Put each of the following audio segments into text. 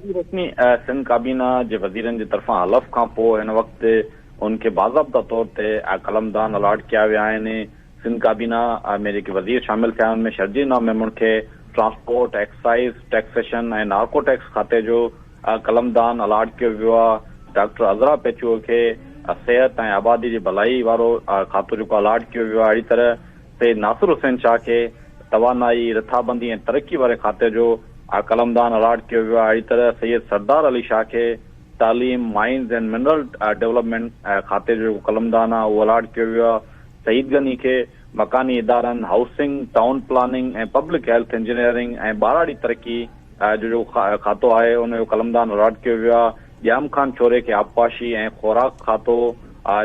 جي روشني سنڌ ڪابينا جي وزيرن جي طرفان حلف کان پوء هن وقت ان کي باضابطا طور تي قلمدان الاٽ ڪيا ويا آهن. سنڌ ڪابينا ۾ جيڪي وزير شامل ٿيا آهن ان ۾ شرجيل انعام ميمڻ کي ٽرانسپورٽ، ايڪسائيز، ٽيڪسيشن ۽ نارڪوٽيڪس کاتي جو قلمدان الاٽ ڪيو ويو آهي. ڊاڪٽر عذرا پيچوهو کي صحت ۽ آبادي جي ڀلائي وارو کاتو جيڪو الاٽ ڪيو ويو آهي. اهڙي طرح سيد ناصر حسين شاهه کي توانائي، رٿابندي ۽ ترقي واري کاتي جو قلمدان الاٽ ڪيو ويو آهي. اهڙي طرح سيد سردار علي شاهه کي تعليم، مائنز اينڊ منرل ڊولپمينٽ کاتي جو جيڪو قلمدان آهي اهو الاٽ ڪيو ويو آهي. سعيد غني کي مڪاني ادارن، housing, town planning ۽ public health engineering ۽ ٻهراڙي ترقي جو جيڪو کاتو آهي ان جو قلمدان الاٽ ڪيو ويو آهي. ڄام خان ڇوري کي آبپاشي ۽ خوراڪ کاتو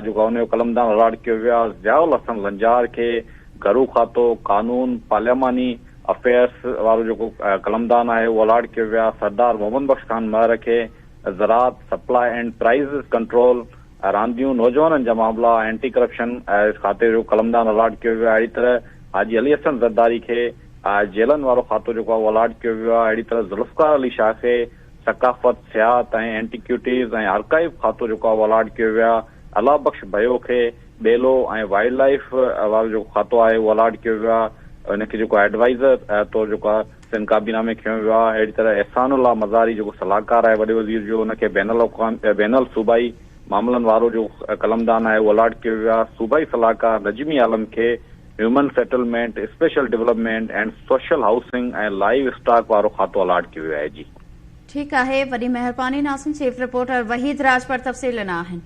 جيڪو آهي ان جو قلمدان الاٽ ڪيو ويو آهي. ضياء الحسن لنجار کي گهرو کاتو، قانون، پارلياماني افيئرس وارو جيڪو قلمدان آهي اهو الاٽ ڪيو ويو آهي. سردار محمد بخش خان مهر کي زراعت، سپلاء اينڊ پرائيزز ڪنٽرول، رانديون، نوجوانن جا معاملا، اينٽي ڪرپشن کاتي جو قلمدان الاٽ ڪيو ويو آهي. اهڙي طرح حاجي علي حسن زرداري کي جيلن وارو کاتو جيڪو آهي اهو الاٽ ڪيو ويو آهي. اهڙي طرح ذوالفقار علي شاهه کي ثقافت، سياحت ۽ اينٽيڪيوٽيز ۽ آرڪائيو کاتو جيڪو آهي اهو الاٽ ڪيو ويو آهي. الله بخش ڀيو کي ٻيلو ۽ وائلڊ لائيف وارو جيڪو کاتو آهي اهو الاٽ ڪيو ويو آهي. ان کي جيڪو ايڊوائيزر طور جيڪو آهي سنڌ ڪابينا ۾ کنيو ويو آهي. اهڙي طرح احسان الله مزاري جيڪو صلاحڪار آهي وڏي وزير جو ان کي بين الاقوامي بين الصوبائي معاملن وارو جو قلمدان آهي اهو الاٽ ڪيو ويو آهي. صوبائي صلاحڪار نجمي عالم کي human settlement, special development and social housing ۽ live stock وارو کاتو الاٽ ڪيو ويو آهي. جي. ٺيڪ آهي وڏي مهرباني ناظرين چيف رپورٽر وحيد راڄپر تفصيل ڏنا آهن.